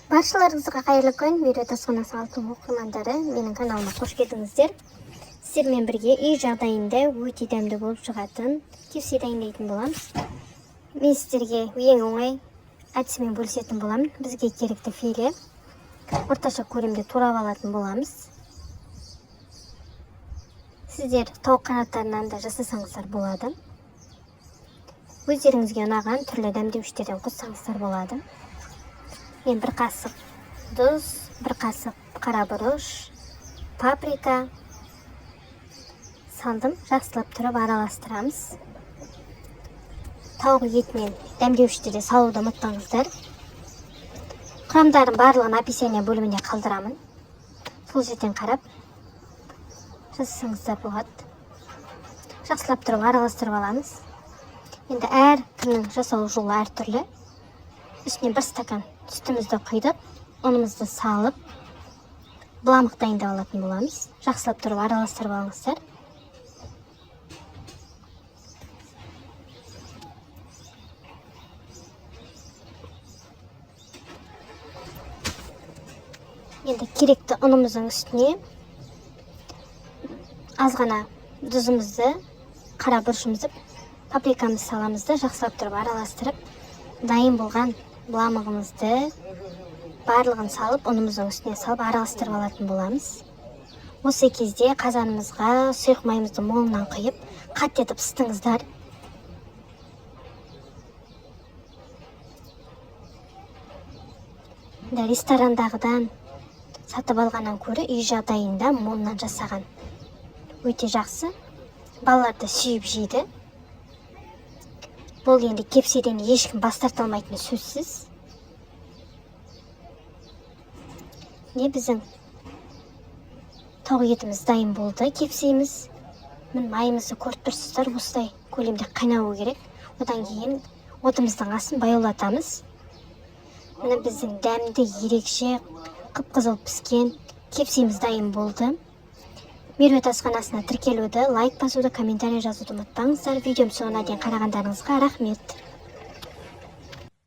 Баршаларыңызға қайырлы күн. Меруерт асханасы алтын оқырмандары, менің каналыма қош келдіңіздер. Сіздермен бірге үй жағдайында өте дәмді болып шығатын кепсе дайындайтын боламыз. Мен сіздерге ең оңай әдісімен бөлісетін боламын. Бізге керекті филе орташа көлемде турап алатын боламыз. Сіздер тауық қанаттарынан да жасасаңыздар болады. Өздеріңізге ұнаған түрлі дәмдеуіштерден қоссаңыздар болады. Мен бір қасық тұз, бір қасық қара бұрыш, паприка салдым. Жақсылап тұрып араластырамыз. Тауық етінен дәмдеуішті де салуды ұмытпаңыздар. Құрамдарын барлығын описание бөліміне қалдырамын. Сол жерден қарап жасасаңыздар болады. Жақсылап тұрып араластырып аламыз. Енді әркімнің жасау жолы әртүрлі. Үстіне бір стакан сүтімізді құйдық, ұнымызды салып, быламық дайындап алатын боламыз. Жақсылап тұрып араластырып алыңыздар. Енді керекті ұнымыздың үстіне аз ғана тұзымызды, қара бұрышымызды, паприкамызды саламыз да жақсылап тұрып араластырып, дайын болған быламығымызды барлығын салып, ұнымыздың үстіне салып араластырып алатын боламыз. Осы кезде қазанымызға сұйық майымызды молынан құйып, қатты етіп ысытыңыздар. Енді ресторандағыдан сатып алғаннан көрі үй жағдайында молынан жасаған өте жақсы. Балалар да сүйіп жейді. Бұл енді кепседен ешкім бас тарта алмайтыны сөзсіз. Не біздің тауық етіміз дайын болды, кепсеміз. Міне майымызды көріп тұрсыздар, осылай көлемде қайнауы керек. Одан кейін отымыздың астын баяулатамыз. Міне біздің дәмді ерекше қып-қызыл піскен кепсеміз дайын болды. Меруерт асханасына тіркелуді, лайк басуды, комментарий жазуды ұмытпаңыздар. Видеом соңына дейін қарағандарыңызға рахмет.